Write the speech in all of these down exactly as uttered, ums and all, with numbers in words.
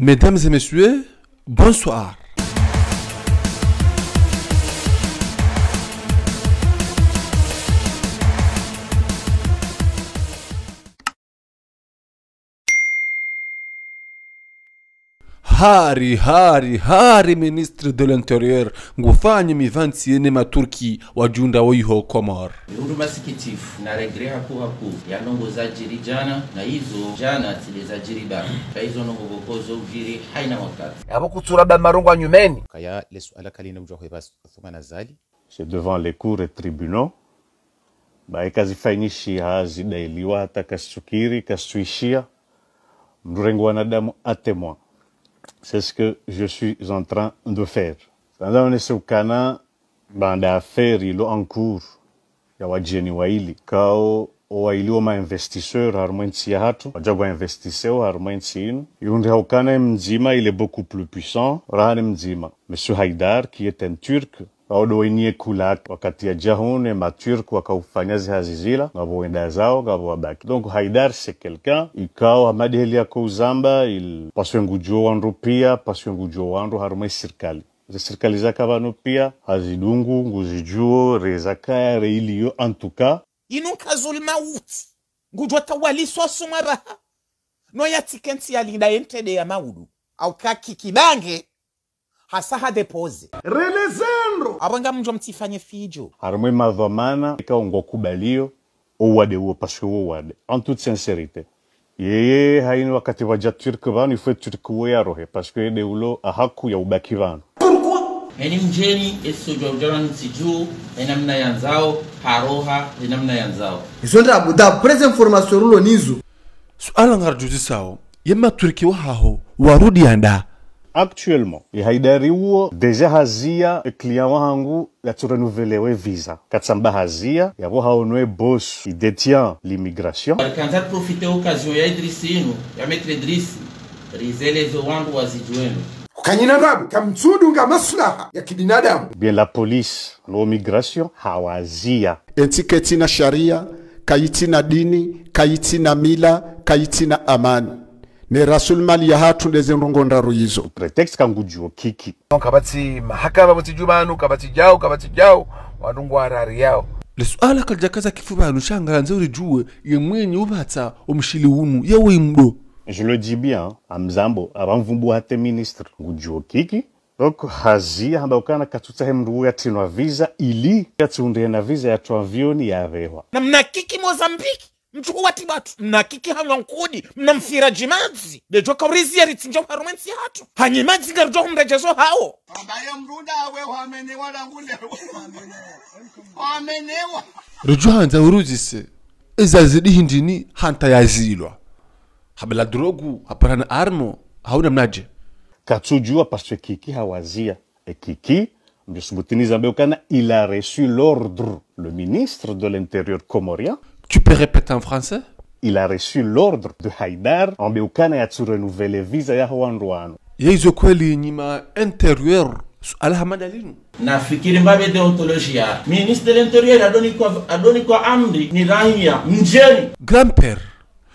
Mesdames et messieurs, bonsoir. Hari, hari, hari, ministre de l'Intérieur, ngufanya mivantsi yene Maturki wadjunda woyiho Komor. Ni undru masikitifu na regret hakuu hakuu ya ndrongoo zadjiri djana, na izo djana tsi nde zadjiri bari. Ka izo ndrongoo pvoko zo udjiri hayina wakati. Apvo kutsura ba marongo anyumeni. Kaya le suala kalina udjuwa hweba Thumani Azali. C'est devant les cours et tribunaux. Ba eka zifanyishiha zidailiwa hata kasitsukiri, kasitsuishiya. Mndru rengo wanadamu à témoin. C'est ce que je suis en train de faire. Sanda onese ukana baanda affaire ilo en cours ya wadjeni waili. Kao owaili wo ma investisseurs harumwa entsi yahatru. Wadja ngwa investiseo harumwa entsi inu. Yundri haukana mdzima, il est beaucoup plus puissant. Raha ni mdzima. Monsieur Haidar, qui est un Turc, wao ndo wenye kula wakati yadja hunu, ema Turc wakaufanya zihazi zila, ngapvo wenda zao, ngapvo wabaki. Donc, Haidar, c'est quelqu'un, ikao hama ndeheli yako uzamba, il, parce que ngudjuo wandru pia, parce que ngudjuo wandru harumwa esirikali. Ze sirikali zaka pvanu pia, hazidungu, nguzidjuo, re zakaya, re iliyo, en tout cas. Inu nkazul mauti. Ngudjuo tawaliswa sumwa raha. No yatsike ntsi yalinda yentrede ya maudu. Au kaki kibange. Hasa ha dépose. Relezendro. Apvo ngamdjo mtsifanye fidjo. Harumwa emadhwamana, eka ngwakubalio, owade uwo, parce que wo wade. En toute sincérité. Yeye, hayini wakati wadja Turc pvanu, il faut Turc uwo yarohe, parce que nde ulo ahaku ya ubaki pvanu. Pourquoi ? Eni mdjeni, eso djwa udjara ntsi dju, enamna yandzao, haroha, enamna yandzao. Izo ndrabo, d'après information rulo nizo. Suala ngaridjuzisao, ye Maturki wahaho, warudi yanda. Actuellement, ye Haidari uwo, déjà haziya, e client wahangu, yatsu renouvelé we visa. Katsamba haziya, yapvo haono e boss, il détient l'immigration. Barikandza profiter occasion ya Idrisi inu, ya Maître Idrisi, rizelezo wandru wazidjuwenu. Kanyina ndrabo, kamtsudunga maslaha ya kibinadamu. Bien la police, no migration, hawaziya. Entsi ketsina sharia, kayitsina dini, kayitsina mila, kayitsina amani. Ne rasul mali yahatru ndeze ndrongoo ndraru yizo. Prétexte ka ngudjuo Kiki. Donc, kapvatsi mahakama, kapvatsi djumanu, kapvatsi djau, kapvatsi djau, wandru ngwarari yao. Le suala kalidjakaza kifu pvanu sha ngarandzo uridjuwe, ye mwenye upvatsa omshili unu, ye weyi mdo. Je le dis bien, amzambo, apva mvumbu hata ministre, ngudjuo Kiki. Donc, haziya hamba ukana katsutsahe mndru yatrinwa visa, ili yatsunde na visa yatru avioni yapvehwa. Na mna Kiki Mozambique. Mtsuku wati watu, mna Kiki hanywa nkudi, mna mfira djimadzi. Ndedjo kauriziya ritsindja harumwa entsi yahatru. Hanyi madzi ngaridjo humredjezo hawo. Ambaye mruda we wamenewa langu leo. Wamenewa. Ridjo handza uruzise, eza zidi hindrini hata yazilwa. Habela drogu, hapara na armo, hauna mnadje. Katsudjuwa parce que Kiki hawaziya. E Kiki, mdjo subutu nizambe ukana, il a reçu l'ordre, le ministre de l'Intérieur comorien. Tu peux répéter en français ? Il a reçu l'ordre de Haidar, ambe ukana yatsu renouveler visa yaho wandru wanu. Ye izo kweli nyi ma intérieur, suala hama ndalinu. Nafikiri mbapve déontologie. Ministre de l'Intérieur adonikwa, adonikwa amri ni raia, mdjeni. Grand-père,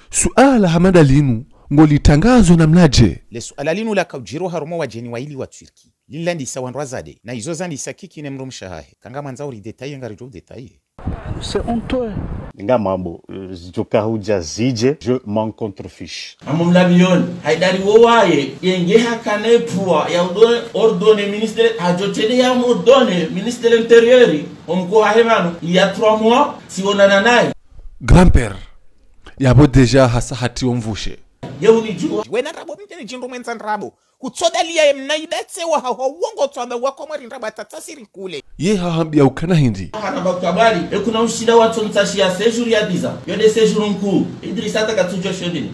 suala hama ndalinu, ngolitangazo namnadje. Le suala linu laka udjiri harumwa wadjeni waili wa Turki. Linlandisa wandru wazade, na izo zandisa Kiki ne mdrumshe wahahe. Ka ngamwandzo uri détailler ngaridjo détailler. C'est honteux. Ngamambo, euh, zidjoka hudja zidje, je m'en contrefiche. Amo mlavioni, Haidari wo waye, yenge hakana epvwa ya udone, ordonner ministre, hadjo tende ya mordonner ministre de l'Intérieur, omko wahe pvanu, il y a trois mois, sionana naye. Grand-père, yapvo déjà hasa hati omvushe. Ye unidjuwa. Wena ndrabo mtene djindru mwendza ndrabo. Kutsodaliya ye mna ibetse wahaho uongo tswamba wakomori ndrabo atatsa siri kule. Ye hahambiya ukana hindri. Hana bakabari, e kuna ushida watso ntsashiya séjour ya dix ans. Yo nde séjour nkuu. Idrissa hata katsudjuwa sho ndini.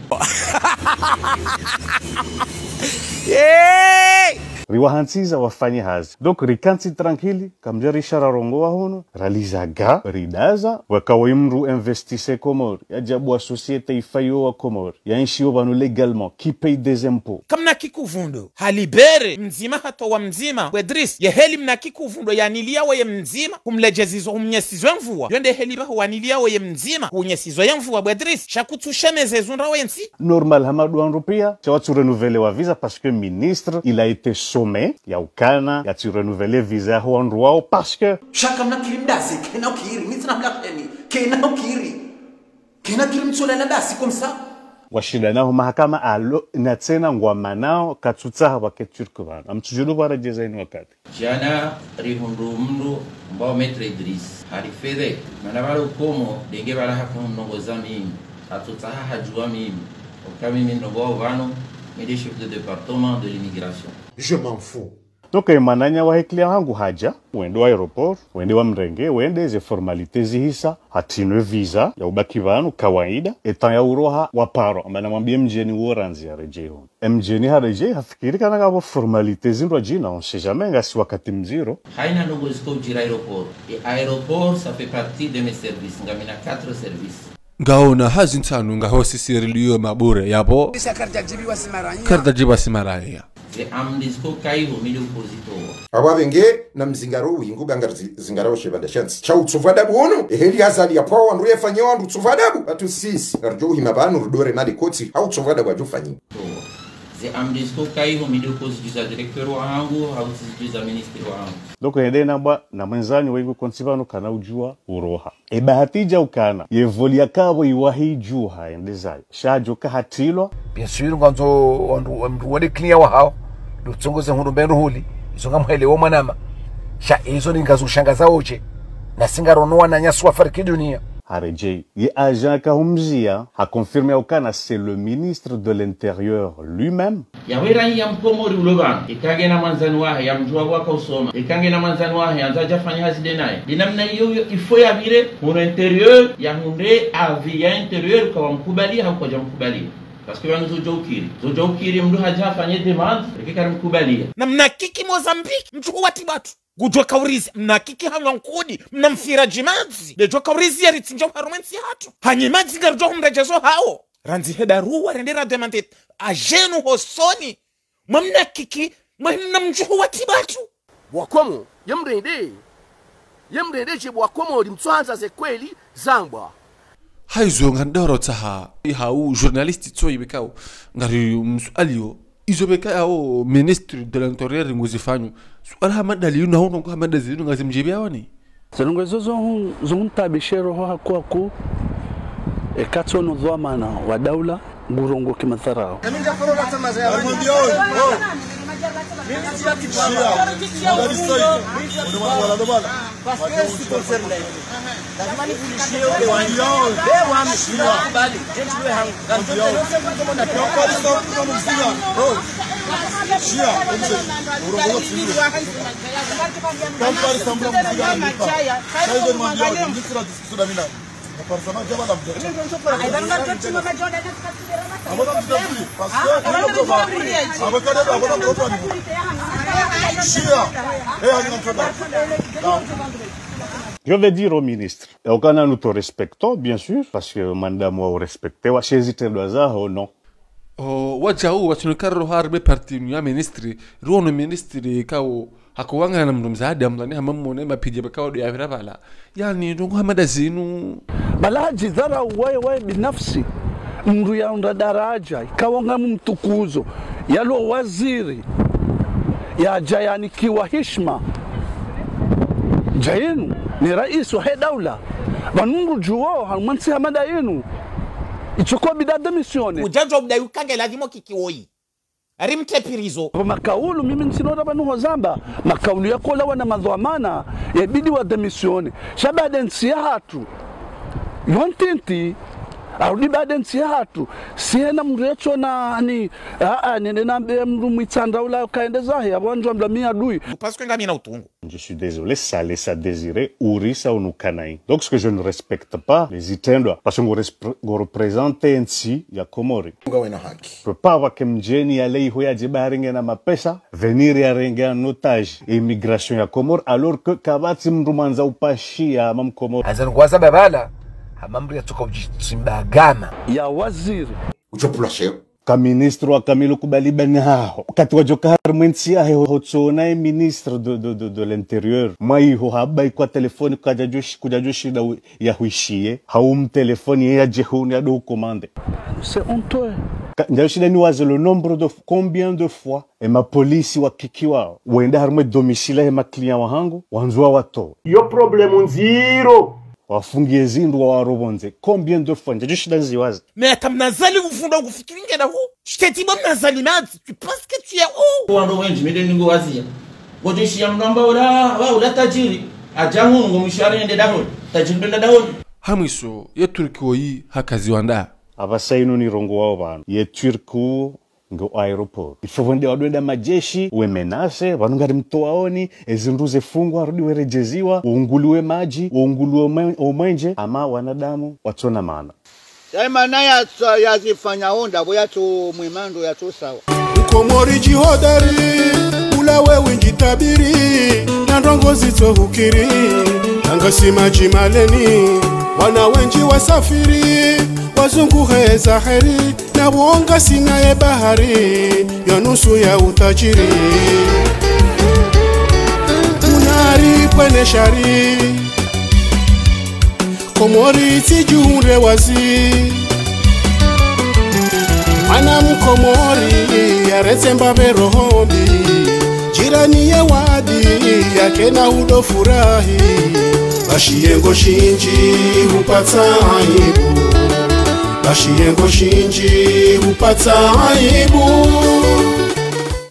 Hey! Riwahantsiza wafanye hazi. Donc, rikantsi tranquille, kamdja rishara rongowa hunu, raliza ga, ridaza, waka wo mdru investisse Komori, yadja bua société ifayo wa Komori, yaenshi yo pvanu légalement, qui paye des impôts. Kamna kikuvundro, halibere, mdzima hatowa mdzima, bwe Idriss, ye heli mna kikuvundro yaniliya weye mdzima, kumledjezizo, humnyesizo ye mvua, yo nde heli baho waniliya weye mdzima, kunyesizo ye mvua, bwe Idriss, sha kutsushemeze zundra wentsi. Normal hama ndo wandru pia, sha watsu renouveler wa visa parce que ministre, il a été sommé, ya ukana, yatsi renouveler visa yaho wandru wao, parce que sha kamna kiri mdasi, kena ukiri, mi tsina mla peni, kena ukiri. Kena kiri mtsola la dasi comme ça. Washindana ho mahakama alo, na tsena ngwamanao, katsutsaha wake Turc pvanu. Amtsudjulu waredjeza inu wakati. Djana rihundru mndru mbao Maître Idriss. Harifedhe, mana pvale ukomo, ndenge pvala haka hundrongoza mimi. Hatsotsaha hadjua mimi. Oka mimi ndrongowao pvanu, mi nde chef de département de l'immigration. Je m'en fous. Donc, ye mwananya wahe client hangu hadja, wende wa aéroport, wende wamrenge, wende ze formalités zihisa, hatrinwe visa, ya ubaki pvanu, kawaida, ye temps ya uroha, waparwa, amba namwambie mdjeni wo randzi yaredjei hunu. Ye mdjeni haredjei, hafikiri kana ngapvo formalités zindrwadjina, on sait jamais, ngasi wakati mdziro. Haina ndrongo ziko udjira aéroport. Ye aéroport, ça fait partie de mes services. Ngamina quatre services. Ngaona hazi ntsanu ngaho sisiri liyo mabure, yapvo. Sha karidjadjibiwa si maraya. Karidjadjibiwa si maraya. Ze amri ziko kaiho mi nde ukozitowa. Apvo apvenge na mzingaro wingu banga zi-, zingaro shepvanda shantsi. Sha utsopvwa adabu unu, eheli Azali yapvo wandru yefanye wandru utsopvwa adabu. Pvatsu sisi, ngaridjo uhima pvanu rudore mali kotsi, ha utsopvwa adabu adjo fanyi. Towa. Ze amri ziko kaiho mi nde ukozidjuza directeur wahangu, ha utsizidjuza ministre wahangu. Donc, yende namba, na mwandzani wengu kontsi pvanu kana udjua, uroha. Ye bahati dja ukana, ye vol yakapvo iwahi idjuha yende zayo. Sha djo kahatrilwa. Bien sûr, ngwandzo wandru, wandru wale client wahao. Ndo tsongo ze hundru mbendru huli. Izo ngamhelewo mwanama. Sha izo ni ngazo shangaza odje. Na si ngarono wananyasi wafariki dunia. Haredjei. Ye agent kahumzia, ha confirme ya ukana, c'est le ministre de l'Intérieur lui-même. Yawe raiya mkomori ulo pvanu, eka ngena mwandzani wahe, yamdjua waka usoma, eka ngena mwandzani wahe, yandza yadje afanye hazi nde naye. Nde namna iyo iyo, il faut yapvire, muna intérieur, yahundre avis ya intérieur, ka wamkubalia, hau kwadja mkubalia. Parce que pvanu zodjo ukiri. Zodjo ukiri, mndru hadja afanye demande, reke karimkubalia. Na mna kiki Mozambique, mdjuhu wa tibatu. Ngudjo kaurizi, mna kiki hanywa nkudi, mna mfira djimadzi. Ndedjo kaurizi yaritsindja uharumwa entsi yahatru. Hanyi madzi ngaridjo humredjezo hao. Randzi heda ruwa rende rademande agent unu hosoni. Mwa mna kiki, mwa mna mdjuhu wa tibatu. Wakomo, ye mrende. Ye mrende dje Wakomo limtsohandza ze kweli zambwa. Haizo ngandoro tsaha, hau journaliste tso ibekao, ngari msualio, izo bekao ministre de l'Intérieur nguzifanyo. Suala hama ndali inu, hau ndrongo hama ndazinu ngazimdjibiao ni. Ze ndrongo izo zo hu-, zo huntabishe roho haku haku, eka tsono dhwamana wa daula, ngurongo kimadharau. Parce que je suis concerné. Lazima nivulishie ule wani. Be wami, shia. Kubali. Jenti we hangu. Ngamtonte nose kutomo na shia. Je vais dire au ministre, et au Ghana, nous te respectons, bien sûr, parce que madame, on respecte, wa chez Ite Doaza, oh non. Oh, wadjau, watsunikaro harbe parti ya ministre, ruono ministre, kao, hako wangana na mndru mzade, amlani hama mone, mapidje bakao de avira pvala. Yani, ndrongo hama ndazinu. Bala hadjidharau waye, waye binafsi. Mndru yaunda daraja, ikao ngamumtukuzo, yalo waziri, yadja yanikiwa hishima. Dja inu, ni raisi wahe daula. Pvanu mndru djuo, harumwa ntsi hama nda inu. Itsuko bidi adémissionne. Udjadjwa udayi ukange lazima kiki woyi. Ari mtrepirizo. Pvo makaulu, mimi ntsinora pvanu hozamba, makaulu yakola wana madhwamana, yabidi wadémissionne. Sha baada ntsi yahatru, yo ntiti, Arudi baada ntsi yahatru. Siyena mdru yetso na ni, a, a, nende nambe mdru mwitsandra ula kaende zahe, apvo wandzo wamdru mi adui. Parce que ngamina utungu. Je suis désolé, ça laisse à désirer, urisa unukanayi. Donc ce que je ne respecte pas, les itrendwa, parce que ngo respr-, ngo représente ntsi ya Komori. Ngawena haki. Je peux pas avoir que mdjeni yalawe iho yadje bahari ngena mapesa, venir yarenge en otage immigration ya Komori, alors que kapvatsi mdru mwandza upashiya hama Mkomori. Andzani ngwaza babala, hama mdru yatsoka udjitsimba gama. Ya waziri. Utsopvula sheo. Ka ministre wa kamili kubali bani haho. Wakati wadjoka harimwa entsi yahe ho-, hotsona ye ministre de, de, de, de l'intérieur. Mwaiho hamba ikwa telefoni kudjadjoshi-, kudjadjoshinda u-, yahwishiye. Hau mtelefoni ye yadje hunu yado ukomande. C'est honteux. Ka-, ndjadjoshinda niwaze le nombre de f-, combien de fois ema polisi wakikiwa wenda harimwa domicile yahe ma client wahangu, wandzo wawatowe. Yo problème ndziro. Wafungiye zindru wawaropvondze. Combien de fois? Ndjadjoshinda niziwaze. Mais hata Mnazali ufunda ukufikiri ngena hu. Shiketi mwa Mnazali madzi. Tu penses que tu es où? Wandru wendji mi nde ningo waziya. Ngodjoshiya mdru amba ula, wa ula tajiri. Adja hunu ngo mshahara yende dahoni. Tajiri benda dahoni. Ha mwiso, ye Turki woyi hakazi wanda. Apvasa inu nirongowao pvanu. Ye Turki wo nge aéroport. Il faut pvwende wadwenda madjeshi, we menace, pvanu ngari mtowaoni, ezindru zefungwa, rudi weredjeziwa, wonguliwe madji, wonguliwe mwe-, omwenje, ama wanadamu, watsona maana. Yaimana yatsa-, yazifanya onda, pvo yatso mwemando yatso sawa. Ukomori djihodari, ulawe windji tabiri, na ndrongo zitso hukiri, nanga si madji maleni, wana wendji wasafiri, wazunguhe za heri, na wonga sina ye bahari, ya nusu ya utajiri. Unari kwene shari, Komori tsi djundre wazi. Mwana Mkomori yaretsemba pve roho mbi. Jirani ye wadi yakena udo furahi. Bashi yengo shindji hupatsa aibu. Bashi yengo shindji hupatsa aibu.